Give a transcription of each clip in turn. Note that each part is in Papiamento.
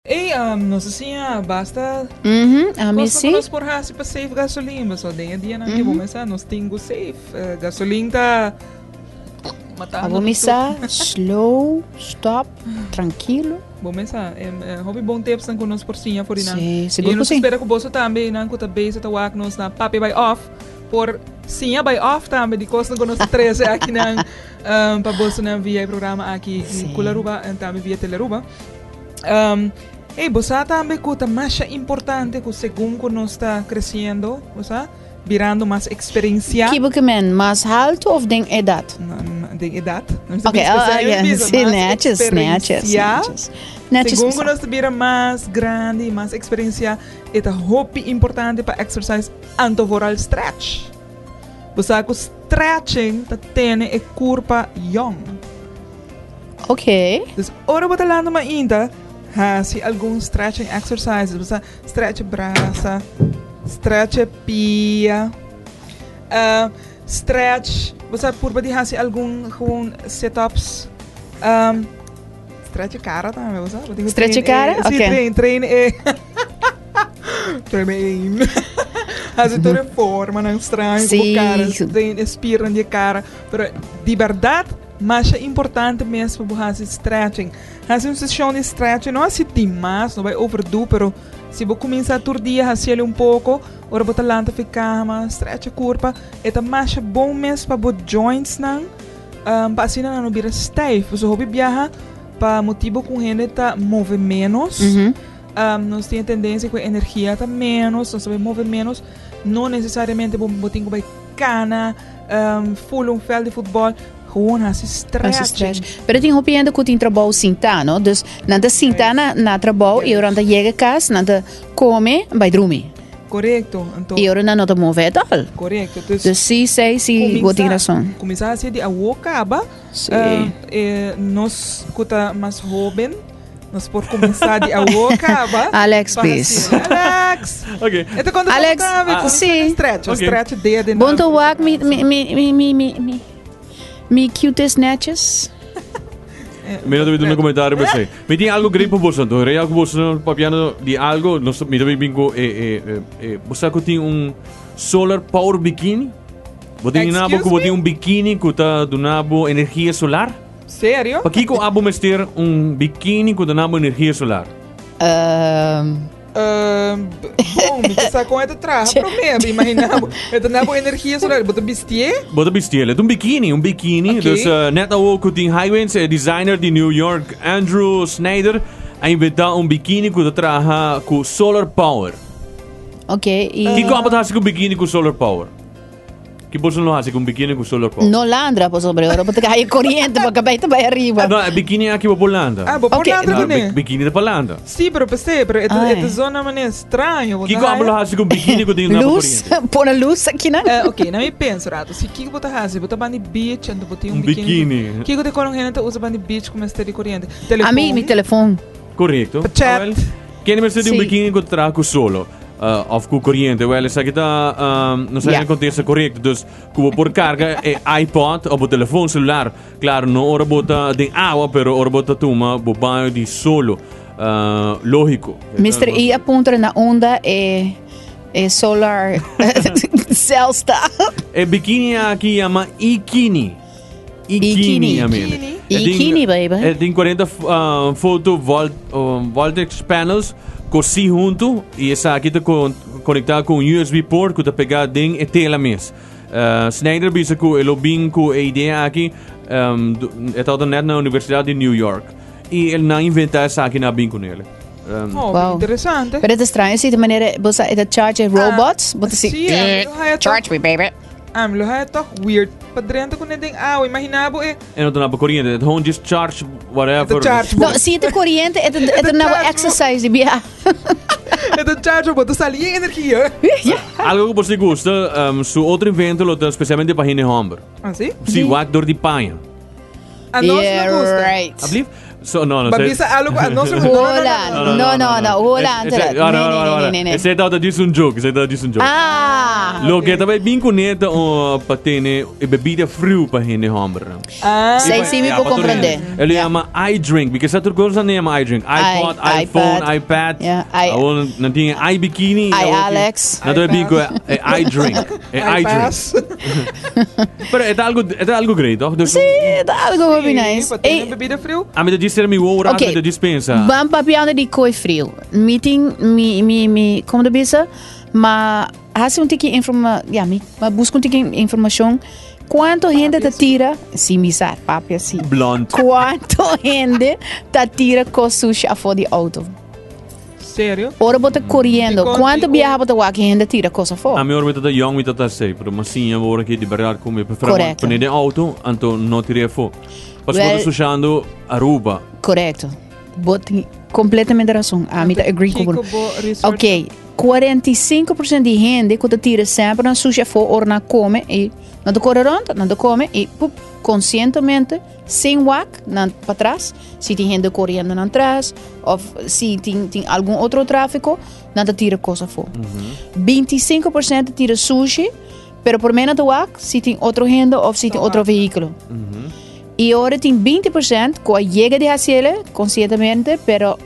Ey, nos a siña basta Ami cosnan si. cu nos por haci pa save gasolin. Pasobra den e dianan aki bo mester nos tin cu save. Gasolin ta matando Abo nos mi tur. sa, slow, stop, trankilo. Bo mester hopi bon tipsnan cu nos por siña for di nan. Sí, sigur Y cu nos sí. spera cu boso tambe, nan cu ta bezig ta wak nos na Papia Bai Off, por siña bai off tambe di cosnan cu nos ta trece akinan pa bosonan via e programa aki Sí. Cool Aruba en tambe via Telearuba. Hey, bo sa tambe ku ta masha importante ku segun ku nos ta kresiendo, bo sa, birando mas eksperensiá. Kibo ke men, mas haltu of den edat? Den edat. Ok, oh, yeah. Sí, netjes, netjes, netjes. Netjes Segun ku nos ta bira mas grandi, mas eksperensiá, e ta hopi importante pa exercise anto vooral stretch. Bo sa ku stretching ta tene e kurpa yong. Ok. Dus ora bo ta landa mainta, hasi algun stretching exercises. Bo sa stretch brasa, stretch pia, uh, stretch, bo sa purba di hasi algun gewoon sit-ups. Um, stretch cara tambe, bo sa? Bo tin ku Stretch train cara? e- Si, Ok. train, train e. Train. Hasi tur e formanan straño ku bo Sí. cara, train e spiernan di e cara. Pero di berdad, Masha importante mes pa bo hasi stretching. Hasi un seshon di stretching, no hasi dimas, no bai overdo, pero si bo kuminsá tur dia hasiel un poko, ora bo ta lanta fi kama, stretch e kurpa, e ta masha bon mes pa bo jointsnan, pa asina nan no bira stijf. Pasobra hopi biaha pa motibu ku hende ta move ménos, nos tin e tendensia ku e energia ta ménos, nos ta bai move ménos, no nesesariamente bo tin ku bai kana, Full un veld di futbol, gewoon hasi stretching. Hasi stretch. Pero tin hopi hende ku tin trabou sintá, no? Dus nan ta sintá na, na trabou i ora nan ta yega kas, nan ta kome, bai drumi. Korekto. Anto, I ora nan no ta move at all. Korekto. Dus, Dus si, sei, si, bo tin rason. Kuminsá hasi di awo kaba. Sí. Nos ku ta mas hoben, nos por kuminsá di awo kaba. Alex, pa please. hasi. Alex! Ok. E ta konta Alex, kon tambe, ah, kuminsá sí. di stretch, Ok. stretch dede Bon te wak mi, mi, mi, mi, mi, mi, mi, mi cutest netjes. Mi no ta duna comentario per se. Mi tin algo great pa boso. Anto, real ku boso papiando di algo, nos mi ta bin ku e e e e bo sa ku tin un solar power bikini? Bo tin nabo Excuse ku bo me? tin un bikini ku ta duna bo energia solar? Serio? Pakiko abo mester un bikini ku duna bo energia solar? Ehm, Ehm, bon, mi ke sa kon e ta traha promé, mi imagina bo. E ta duna bo energia solar, bo ta bistié? Bo ta bistié, het un bikini, un bikini. Ok. Dus eh, net awo ku tin high winds, e designer di New York, Andrew Snyder, a inventá un bikini ku ta traha ku solar power. ok, i Kiko abo ta hasi ku bikini ku solar power? Ki boso lo hasi ku un bikini ku solar power? no landra pasobra ora bo ta haya koriente bo kabei ta bai ariba. No, e bikini aki bo por landa. Ah, bo por Ok. landra No, kuné? bikini ta pa landa. Sí, pero p'esei, pero e ta, e ta Ai. zona manera straño. Bo ta Kiko abo lo haya? hasi ku un bikini ku tin lamba Luz, koriente? pone luz aki nan. Eh, ok, na mi pensa rato. Si kiko bo ta hasi? Bo ta ban di beach anto bo tin un Un bikini. bikini. Kiko te koron hende ta usa ban di beach ku mester di koriente? Telefon. Ami, mi telefon. Korekto. Pa chat. Awel, Kende mester di un Sí. bikini ku ta traha ku solo? Uh, of ku koriente? Wel, esaki ta, um, no sa Ja. e kontesta korekto. Dus, ku bo por karga e iPod of bo telefon celular. Klaro, no ora bo ta den awa, pero ora bo ta tuma bo baño di solo. Uh, lógiko. Mr. I a puntra na unda e e solar cells ta. E bikini aki yama Ikini. Ikini. Ikini, amigo. Ikini. Ikini, baby. E tin 40 uh, photovolt, um, voltage panels cosí junto y esaki ta con, conectá con un USB port ku ta pegá den e tela mes. Uh, Snyder bisa ku e lo bin ku e idea aki um, e tabata net na Universidad di New York. Y el na inventa esaki na bin con ele. Um, Oh, Wow. interesante. Pero het is straño, si de manera, bo sa, e ta charge robots, bo ta si, sí, eh, charge me, baby. Ami lo haya toch weird pa drenta ku ne den awa. Imagina bo e. E no ta nabo koriente. Het gewoon just charge whatever. E ta charge bo. No, si e ta koriente, e ta, e ta nabo charge bo. exercise di bia. E ta charge bo, ta sali yen energia. Ja. Algo ku bo si gusta, um, su otro invento lo ta especialmente pa hende homber. Ah, si? Si wak door di paña. A nos Yeah, no gusta. right. Alsjeblieft. So, no, no. Ba bisa algo ku nos no, no, no, no, Hola. No, no, no. Hola, Antoinette. Ora, Nee, ora, nee, ora, nee, ora. nee, nee. Esei tabata djis un joke, esei tabata djis un joke. Ah. Loke ta bai bin kuné ta uh, pa tene e bebida friu pa hende hòmbernan. Ah, Sei sí mi Ja, por pa tur comprende. hende. E lo yama iDrink, because sa tur cosa nan yama iDrink. iPod, I- iPhone, iPad. iPad. Ja, i- Awor nan tin e iBikini. I awor tin- Alex. Nan ta bin ku e e iDrink. E iDrink. iPass. Pero e ta algo, e ta algo great, toch? Dus, Sí, ta algo hopi nice. Pa tene Ey, bebida friu. A mi ta djis mi wowo rato, Ok. mi ta djis pensa. Ban papiando di koi friu. Mi tin, mi, mi, mi, como te bisa? Ma hasi un tiki informa, ja, mi, ma busca un tiki informacion. Cuanto hende ta tira, si mi sa, papia si. Blond. Cuanto hende ta tira kos sushi afo di auto? Serio? Ora bo ta corriendo, Di con- cuanto di con- biaha bo ta wak hende tira kos afo? A mi ora mi tata young mi tata sei, pero ma siña ora ki di berdad ku mi prefera Correcto. pone den auto, anto no tira afo. Pasobra Wel- bo ta sushando Aruba. Correcto. Bo tin completamente razon. Ami ta agree ku bo. Kiko bo research? Ok, 45% di hende ku ta tira semper nan sushi afó ora nan kome i nan ta kore rònt, nan ta kome i pup, konsientemente, sin wak nan patras, si tin hende koriendo nan tras òf si tin tin algun otro tráfiko, nan ta tira kos afó. 25% ta tira sushi, pero promé nan ta wak si tin otro hende òf si tin otro vehíkulo. I ora tin 20% ku a yega di hasi ele konsientemente, pero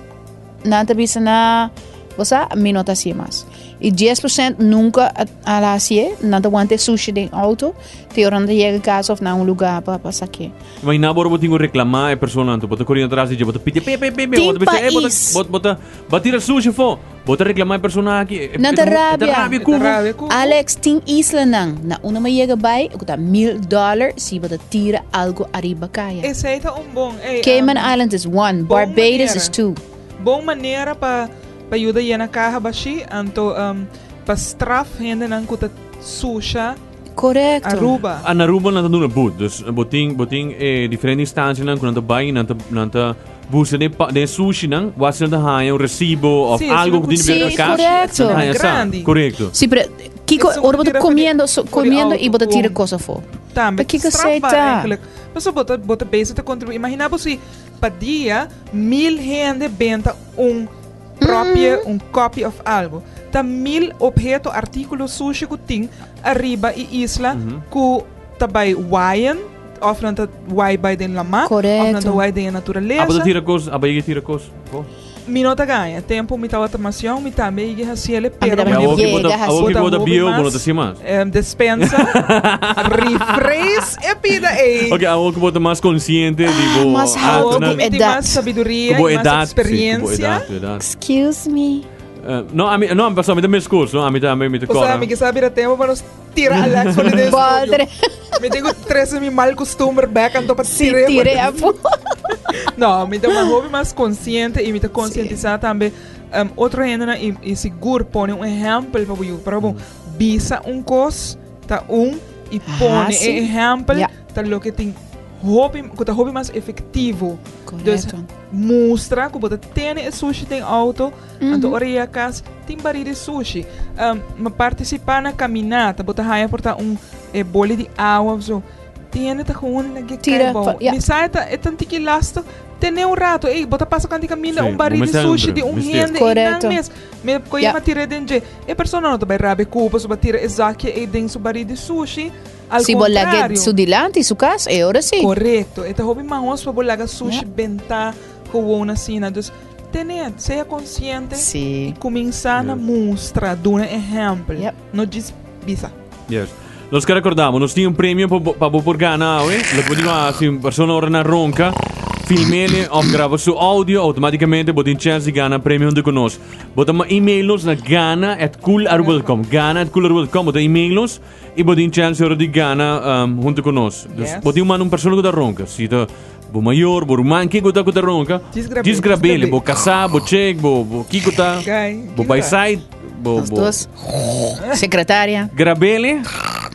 Nan ta bisa na, bo sa, mi no ta hacié mas. I 10% nunca a, a la hacié, nan ta wanta e sushi den auto, te ora nan ta yega casa of na un lugar pa, pa saqué. Imagina bo ora bo tin ku reklamá e persona anto bo ta koriendo atras di dje, bo ta pidi pe pe pe pe, Tin bo ta bisa, "Ey, bo ta pais. bo bo ta bo a tira sushi afó." Bo ta reklamá e persona aki, e- e- Nan ta e ta rabia. rabia E ta ku bo. rabia ku bo. Alex, tin islanan na unda mi yega bai, ku ta $1000 si bo ta tira algo ariba kaya. Esei ta un bon, ey, Cayman um, Islands is one, bon Barbados manera. is two. Bon manera pa pa yuda yena kaha bashí, anto um, pa straf hendenan ku ta susha Korekto. Aruba. Ah, na Aruba nan ta duna boet. Dus bo tin bo tin e diferente instansianan ku nan ta bai nan ta nan ta buska den pa den sushinan wak si nan ta haña un resibo of Sí, algo ku tin Sí, di ber ku cash. korekto. Nan ta haña sa. Grandi. Korekto. Sí, pero kiko Esun ora bo ta tira for di- comiendo, so, for di comiendo y bo ta auto, tira boom. cos afó. Tambe Pa kiko strafbaar sei ta? eigenlijk. Paso bo ta bo ta bezig ta contribuir. Imagina bo si pa dia 1000 hende benta un propie, un copy of algo. Ta 1000 obheto, artículo sushi ku tin ariba e isla ku ta bai waien of nan ta wai bai den lama, of nan ta Correcto. wai den e Abo ta naturalesa. tira kos, abo yega tira kos. Bo. Mi no ta gaña. Tempo mi tabata mas yong, mi tambe yega hasiele, mi pero tambe E awor ki bo ta, Yega awor ki bo ta hopi bieu, bo no mas, ta hasi mas. Despensa, rephrase e pida ei. Ok, awor ki bo ta mas konsiente di bo Mas Awor hopi ku mi tin edad. mas sabiduria Ku bo i mas edad, sí, ku bo experiencia. edad, tu edad. Excuse me. No, ami, no, pasobra mi ta meskos, no, ami tambe mi ta Osea, kòrda. mi ke sa bira tempo pa nos tira Alex for di den studio. Padre. Mi tin ku trese mi mal kustumber bek anto pa Sí, tir'é. tir'é afó. No, mi ta mas hopi mas konsiente i mi ta konsientisá tambe otro hendenan i i sigur pone un ehèmpel pa bo yu. Pero bon, bisa un kos ta un i pone Ah, sí. e ehèmpel Ja. ta loke tin hopi ku ta hopi mas efektivo. Dus Korekto. mustra ku bo ta tene e sushi den outo, anto ora yega kas tin barí di sushi. Ma partisipá na kaminata, bo ta haña por ta un e boli di awa of zo. Tin hende ta gewoon lag'é kai Tira bou. fa- ja. Mi sa e ta e ta un tiki lastig. Tene un rato, ey, bo ta pasa kanti kaminda Sí, un barí bo di mester sushi entra, di un mester. hende einan Korekto. mes. Mi koe Ja. ma tira den dje. E persona no ta bai rabia ku bo pasobra tira e zakje ei den su barí di sushi. Al Si bo lag'é contrario. su dilanti, su kas, e ora sí. Korekto. E ta hopi mahos pa bo laga sushi Ja. bentá gewoon asina. Dus tene, sea konsiente Sí. i kuminsá na Yes. mustra, duna ehèmpel. Yep. No djis bisa. Yes. Nos ke rekordá bo, nos tin un premio pa bo, pa bo por gana awe. Lo bo digo si un persona ora na ronka, filmele of graba su audio, automaticamente bo tin chance di gana premio hunto ku nos. Bo ta email nos na gana@coolaruba.com. Gana@coolaruba.com. Bo ta email nos i bo tin chance ora di gana um, hunto ku nos. Dus Yes. bo tin manda un persona ku ta ronka. Si ta bo mayor, bo ruman, kiko ta ku ta ronka? Djis grab'é, Djis grab'é. djis grab'é. Bo kasá, bo chek, bo, bo kiko ta, Guy, bo kiko by ta? side, bo, Nos bo. dos. Secretaria. Grabele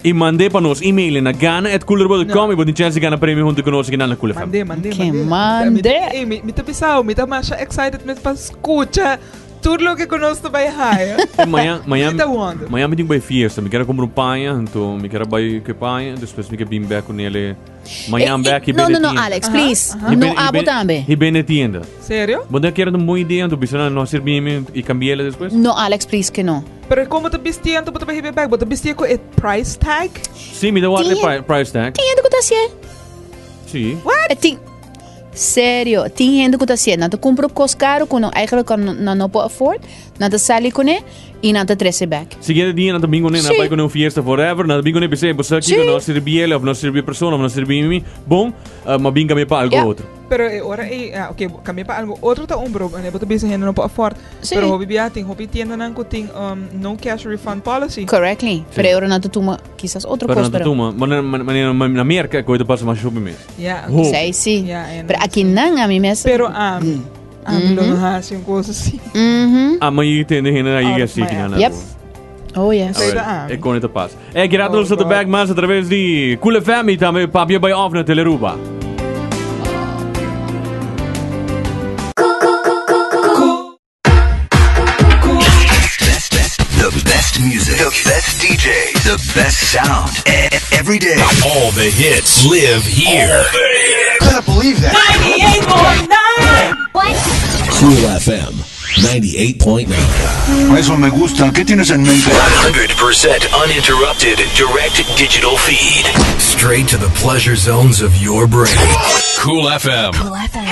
y mandé pa nos email na gana@coolerbo.com No. y bo tin chance di gana premio hunto cu nos aquí na la Cool FM. Mandé, mandé, Que mandé. mandé. Ey, mi, mi ta pisao, mi ta masha excited mes pa scucha. Tur loke ku nos ta bai haya. Mañan, mañan, Kita wonder. mañan mi tin bai fiesta. Mi kier kumpra un paña, anto mi kier bai ku e paña, despues mi kier bin bek ku nele. Mañan bek i No, bene no, no, tienda. Alex, please. No abo tambe. I bene tienda. Serio? Bo no kier un bon idea, anto bisa nan no sirbi mi i kambi'el despues? No, Alex, please que no. Pero como ta bisti anto bo ta bai hiba bek? Bo ta bisti ku e price tag? Sí, mi ta warda e price tag. Tin hende ku ta hasié. Sí. What? Tin, serio, tin hende ku ta hasié. Nan ta kumpra kos karu ku nan eigenlijk nan no por afford. Nan ta sali kuné i nan ta trese bek. Siguiente dia nan ta bin kuné, nan bai kuné un fiesta forever, nan ta bin kuné bis'é, bo sa kiko no sirbi el of no sirbi e persona of no sirbi mi, bon, ma bin kambia pa algo otro. Pero e ora ei, ah, ok, kambia pa algo otro ta un, pero bo ta bisa hende no por afford. Pero hopi bia tin hopi tiendanan ku tin no cash refund policy. Correctly. Pero e ora nan ta tuma kisas otro Pero kos, nan ta pero. tuma, manera na Merka ku e ta pasa masha hopi mes. Ja, Hopi. Sei si. Ja, en- Pero akinan ami mes. Pero ami, ami lo no hasi un kos así. Mhm. Ama yi tende hende na Out yiga of así my ki nan Yep. Oh yes. Sei da ami. E kon e ta pasa. E Gerardo Oh, nos ta God. back mas a traves di Cool FM y tambe Papia by Off na Teleruba. The best music, the best DJ, the best sound. Every day. All the hits live here. Better believe that. Cool FM 98.9. Eso me gusta. ¿Qué tienes en mente? 100% uninterrupted direct digital feed. Straight to the pleasure zones of your brain. Cool FM. Cool FM.